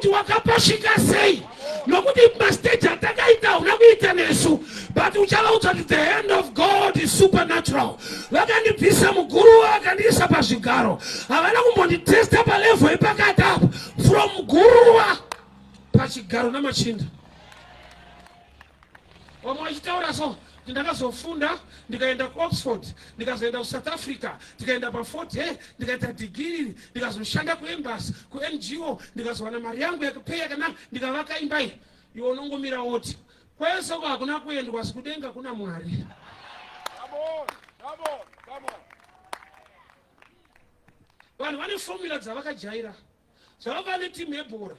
Kuti wakapasvika sei, nokuti mastage atakaita hauna kuita nesu, but uchavaudza kuti the hand of God is supernatural. Vakandibvisa muguruva, vakandiisa pazvigaro. Havana kumbonditesta palevel yepakati apo, from guruva pachigaro namachinda. Vamwe vachitaura so kuti ndakazofunda, ndikaenda kuOxford, ndikazoenda kuSouth Africa, ndikaenda paFort Hare, ndikaita dhigiri, ndikazoshanda kuembassy, kuNGO, ndikazowana mari yangu yakapei yakanaka, ndikavaka imba iyi. Iwe unongomira woti kwese uko hakuna kuendwa, asi kudenga kuna Mwari. Come on, come on, come on. Vanhu vane formula dzavakajaira, zvavakava netimu yebhora.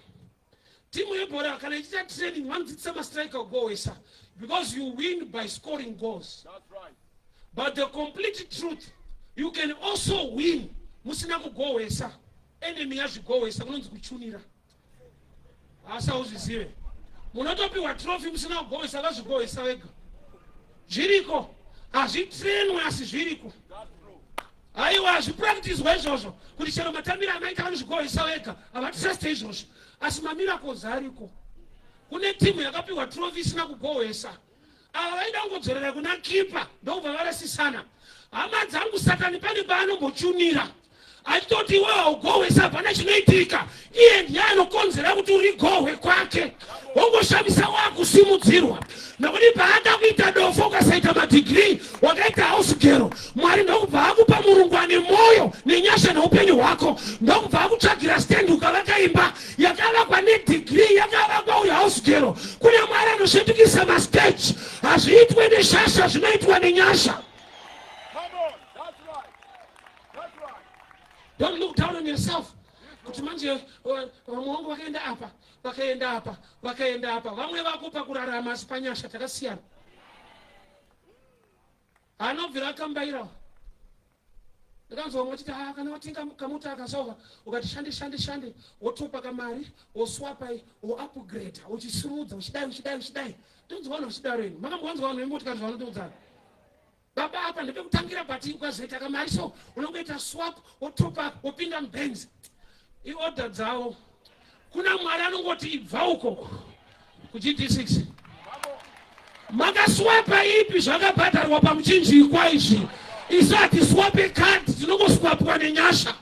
Timu yebhora kana ichiita training, vanodzidzisa mastriker kugowesa, because you win by scoring goals. That's right. But the complete truth, you can also win musina kugowesa, enemy yazvigowesa. Kunonzi kuchunira, asi hauzvizive. Munotopiwa trophy musina kugowesa, vazvigowesa vega. Zviriko, hazvitrenwe, asi zviriko. That's true. Aiwa, hazvipractiswa izvozvo, kuti chero matambiro amaita vanozvigowesa vega. Havatruste izvozvo, asi mamiracles ariko. Kune timu yakapiwa trophy isina kugowesa. Ava vaida kungodzorera kuna kipa, ndokubva varasisana. Hama dzangu, Satani pane paanombochunira achitoti iwe haugowesa, hapana chinoitika. Iye ndiye anokonzera kuti urigohwe kwake, wongoshamisa wakusimudzirwa, nokuti paada kuita dofo, ukasaita madhigiri, wakaita house girl, Mwari ndokubva akupa murungu ane mwoyo nenyasha neupenyu hwako, ndokubva akutsvagira stand, ukavaka imba yakavakwa nedhigiri, yakavakwa uyu house girl. Kune Mwari anosvetukisa mastage. Hazviitwe neshasha, zvinoitwa nenyasha. Come on. That's right. That's right. Don't look down on yourself kuti manje vamwe vangu vakaenda apa, vakaenda apa, vakaenda apa. Vamwe vako pakurarama, asi panyasha takasiyana. Anobvira akambairawo. Ndakanzwa vamwe vachiti, "Ah, kana watenga kamuta akasoka, ukati shande shande shande, wotopa kamari, woswapa, woupgrade, uchisimudza, uchidai, uchidai, uchidai." Ndonzwa vanhu vachidaro. Ini makambovanzwa vanhu vemotokari zvavanotiudzana? "Baba, apa ndepekutangira, but ukazoita kamari so, unongoita swap, wotopa, wopinda muBenz." Iorder dzavo. Kuna Mwari anongoti ibva uko kuGD6. Makaswapa ipi? Zvakabhadharwa pamuchinjikwa izvi. Isu hatiswape kadhi, tinongoswapwa nenyasha.